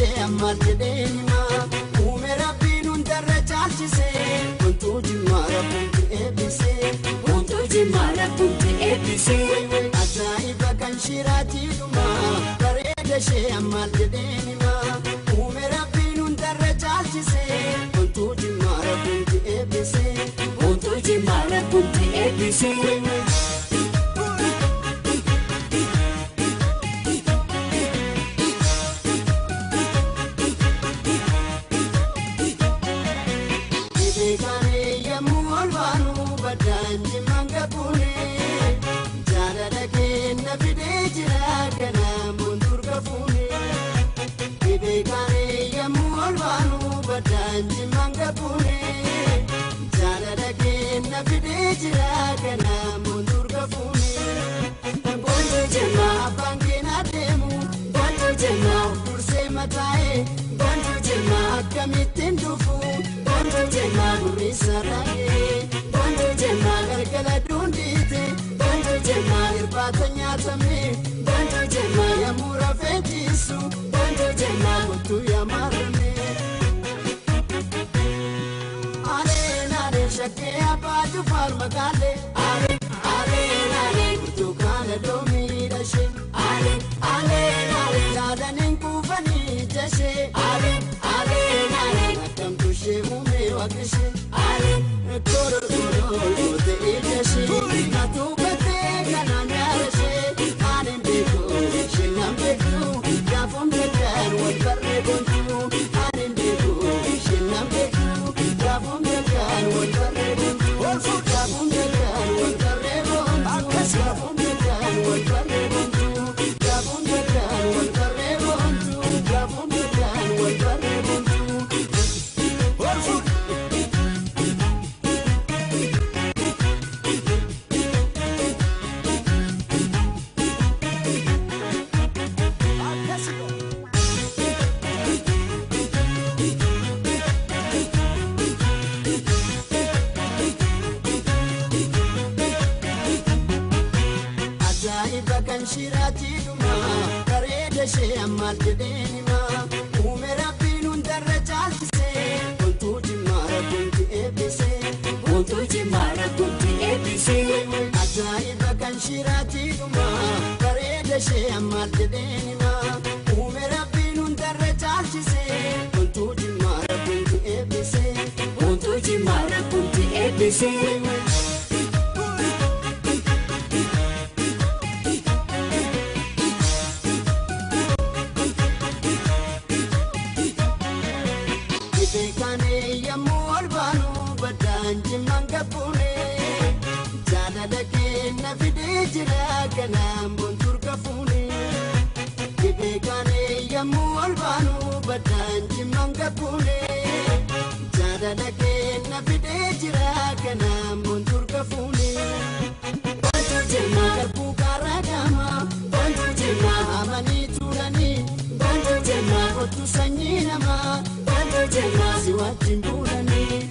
ishee ammaal jedhee himaa. Uume rabbiin hundarra caalchisee wantuu jimmaa rabbuutti eebbisee. Wantuu jimmaa rabbuutti eebbisee. Ajaa'iba kan shiraatii dhumaa bareeda ishee ammaal jedhee himaa. Uume rabbiin hundarra caalchisee wantuu jimmaa rabbuutti eebbisee. Wantuu jimmaa rabbuutti eebbisee. Beekaanii yemmuu ol baanu baddaan jimmaan gabuune jaalala kenna fidee jira kanaamuun durga fuune. Beekaanii yemmuu ol baanu baddaan jimmaan gabuune jaalala kenna fidee jira kanaamuun durga fuune. Wantuu jimmaa Abbaan keenya deemu wantuu jimmaa dursee mataa'ee wantuu jimmaa akkamittiin dhufu wantuu jimmaa gurri sararee. wantuu jimmaa Galgala dundiite wantuu jimmaa irbaata nyaatamee wantuu jimmaa yemmuu rafee ciisu wantuu jimmaa kottu yaamarame. Aleen aleen shakkee abbaa jufaar magaalee Aleen aleen aleen burtukaana loomii dhashee aleen aleen aleen yaadaniin kuufanii ijashee aleen aleen aleen akkamtu ishee uumee waaqishee. aleen Koro koro goote ijashee natuubatee kanaan yaadashee ani beeku isheen nan beeku gaafuun beekan wal barree boontuu ani beeku isheen nan beeku gaafuun beekan wal barree boontuu gaafuun beekan wal barree boontuu gaafuun beekan wal barree boontuu gaafuun beekan wal barree boontuu gaafuun beekan wal barree boontuu. Ajaa'iba kan shiraatii dhumaa bareeda ishee ammaal jedheen himaa. Uume rabbiin hundarra caalchisee wantuu jimmaa rabbuutti eebbisee. Wantuu jimmaa rabbuutti eebbisee. Ajaa'iba kan shiraatii dhumaa bareeda ishee ammaal jedheen himaa. Uume rabbiin hundarra caalchisee wantuu jimmaa rabbuutti eebbisee. Wantuu jimmaa rabbuutti eebbisee. Beekaanii yemmuu ol baanu baddaan jimmaan gabbuune jaalala kenna fidee jira kanaan boonturga fuune. Beekaanii yemmuu ol baanu baddaan jimmaan gabbuune jaalala kenna fidee jira kanaan boonturga fuune. Wantuu jimmaa Garbuu karaa gaamaa wantuu jimmaa amanii tuulanii wantuu jimmaa kottu sanyii namaa wantuu jimmaa si wajjin buulanii.